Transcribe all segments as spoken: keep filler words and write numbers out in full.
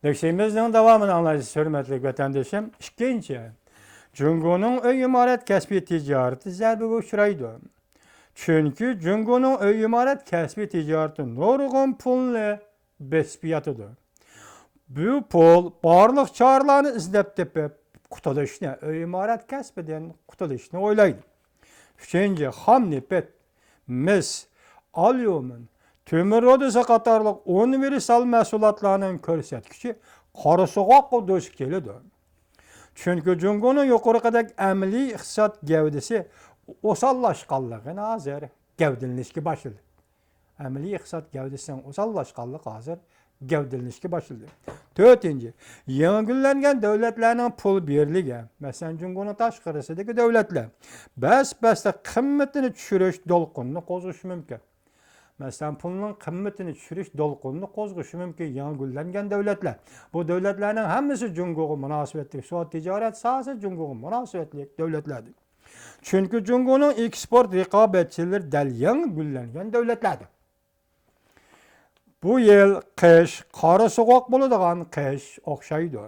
لېكسىيىمىزنىڭ داۋامىنى ئاڭلايسىز، ھۆرمەتلىك ۋەتەندىشىم. ئىككىنچى، جۇڭگونىڭ ئۆي ئىمارەت كەسپى تىجارىتى زەربىگە ئۇچرايدۇ. چۈنكى جۇڭگونىڭ ئۆي ئىمارەت كەسپى تىجارىتى نۇرغۇن پۇلنى بېسىپ ياتىدۇ. بۇ پۇل بارلىق چارىلارنى ئىزدەپ تېپىپ، قۇتۇلۇشنى، ئۆي ئىمارەت كەسپىدىن قۇتۇلۇشنى ئويلايدۇ. ئۈچىنچى، خام نېفىت، مىس، ئاليۇمىن، تۆمۈر رۇدىسى قاتارلىق ئۇنىۋېرسال مەھسۇلاتلارنىڭ كۆرسەتكۈچى قارا سوغۇققا دۇچ كېلىدۇ. چۈنكى جۇڭگونىڭ يۇقىرىقىدەك ئەمەلىي ئىقتىساد گەۋدىسى ئوساللاشقانلىقىنى ھازىر گەۋدىلىنىشكە باشلىدى. ئەمەلىي ئىقتىساد گەۋدىسىنىڭ ئوساللاشقانلىقى ھازىر گەۋدىلىنىشكە باشلىدى. تۆتىنچى، يېڭى گۈللەنگەن دۆلەتلەرنىڭ پۇل بىرلىكى، مەسىلەن، جۇڭگونىڭ تاشقىرىسىدىكى دۆلەتلەر بەس-بەستە قىممىتىنى چۈشۈرۈش دولقۇنىنى قوزغىشى مۇمكىن. مەسىلەن، پۇلنىڭ قىممىتىنى چۈشۈرۈش دولقۇنىنى قوزغىشى مۇمكىن يېڭى گۈللەنگەن دۆلەتلەر. بۇ دۆلەتلەرنىڭ ھەممىسى جۇڭگوغا مۇناسىۋەتلىك، سودا تىجارەت ساھەسى جۇڭگوغا مۇناسىۋەتلىك دۆلەتلەردىن. چۈنكى جۇڭگونىڭ ئېكسپورت رىقابەتچىلىرى دەل يېڭى گۈللەنگەن دۆلەتلەردىن. بۇ يىل قىش قارا سوغۇق بولىدىغان قىش ئوخشايدۇ.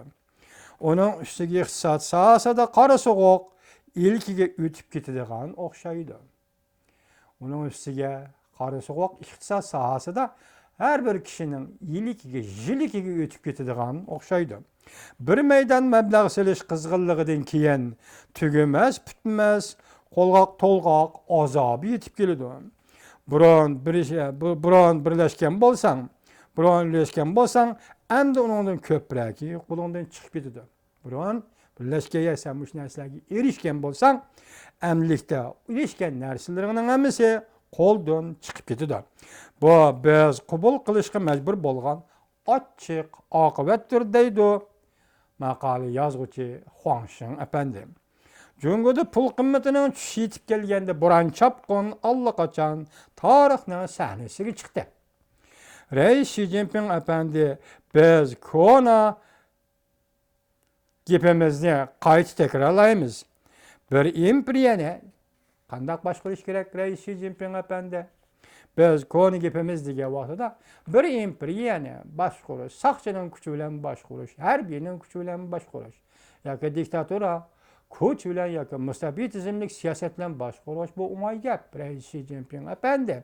ئۇنىڭ ئۈستىگە ئىقتىساد ساھەسىدە قارا سوغۇق ئىلكىگە ئۆتۈپ كېتىدىغان ئوخشايدۇ. ئۇنىڭ ئۈستىگە قارا سوغۇق ئىقتىساد ساھەسىدە ھەر بىر كىشىنىڭ يىلىكىگە، يىلىكىگە ئۆتۈپ كېتىدىغان ئوخشايدۇ. بىر مەيدان مەبلەغ سېلىش قىزغىنلىقىدىن كېيىن تۈگىمەس، پۈتمەس، قولغاق تولغاق ئازابى يېتىپ كېلىدۇ. بۇرۇن بىر، بۇ-، بۇرۇن بىرلەشكەن بولساڭ، بۇرۇن ئۈلەشكەن بولساڭ، ئەمدى ئۇنىڭدىن كۆپرەكى قولۇڭدىن چىقىپ كېتىدۇ. بۇرۇن بىرلەشكەن، سەن مۇشۇ نەرسىلەرگە ئېرىشكەن بولساڭ، ئەمدىلىكتە ئېرىشكەن نەرسىلىرىڭنىڭ ھەممىسى قولدىن چىقىپ كېتىدۇ. بۇ بىز قوبۇل قىلىشقا مەجبۇر بولغان ئاچچىق ئاقىۋەتتۇر، دەيدۇ ماقالە يازغۇچى خۇاڭ شىڭ ئەپەندى. جۇڭگودا پۇل قىممىتىنىڭ چۈشۈشى يېتىپ كەلگەندە، بۇران چاپقۇن ئاللىقاچان تارىخنىڭ سەھنىسىگە چىقتى. رەئىس شى جىنپىڭ ئەپەندى، بىز كونا گېپىمىزنى قايتا تەكرارلايمىز. بىر ئىمپېرىيەنى قانداق باشقۇرۇش كېرەك، رەئىس شى جىنپىڭ ئەپەندى؟ بىز كونا گېپىمىز دېگەن ۋاقتىدا بىر ئىمپېرىيەنى باشقۇرۇش، ساقچىنىڭ كۈچى بىلەن باشقۇرۇش، ھەربىينىڭ كۈچى بىلەن باشقۇرۇش ياكى دىكتاتۇرا كۈچ بىلەن ياكى مۇستەبىت تىزىملىك سىياسەت بىلەن باشقۇرۇش، بۇ ئوڭاي گەپ، رەئىس شى جىنپىڭ ئەپەندى.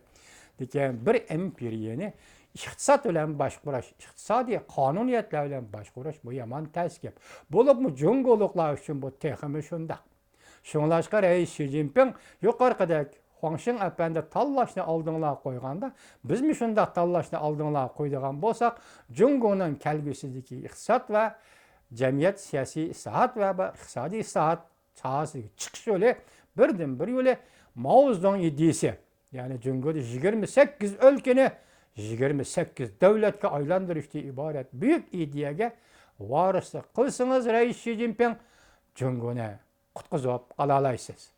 لېكىن بىر ئىمپېرىيەنى ئىقتىساد بىلەن باشقۇرۇش، ئىقتىسادىي قانۇنىيەتلەر بىلەن باشقۇرۇش، بۇ يامان تەس گەپ. بولۇپمۇ جۇڭگولۇقلار ئۈچۈن بۇ تېخىمۇ شۇنداق. شۇڭلاشقا رەئىس شى جىنپىڭ يۇقىرىقىدەك خۇاڭ شىڭ ئەپەندى تاللاشنى ئالدىڭلارغا قويغاندا، بىزمۇ شۇنداق تاللاشنى ئالدىڭلارغا قويىدىغان بولساق، جۇڭگونىڭ كەلگۈسىدىكى ئىقتىساد ۋە جەمئىيەت سىياسىي ئىسلاھات ۋە بۇ ئىقتىسادىي ئىسلاھات ساھەسىدىكى چىقىش يولى، بىردىن بىر يولى ماۋزېدۇڭ ئىدىيىسى، يەنى جۇڭگودا يىگىرمە سەككىز ئۆلكىنى يىگىرمە سەككىز دۆلەتكە ئايلاندۇرۇشتىن ئىبارەت بۈيۈك ئىدىيەگە ۋارىسلىق قىلسىڭىز، رەئىس شى جىنپىڭ، جۇڭگونى قۇتقۇزۇپ قالالايسىز.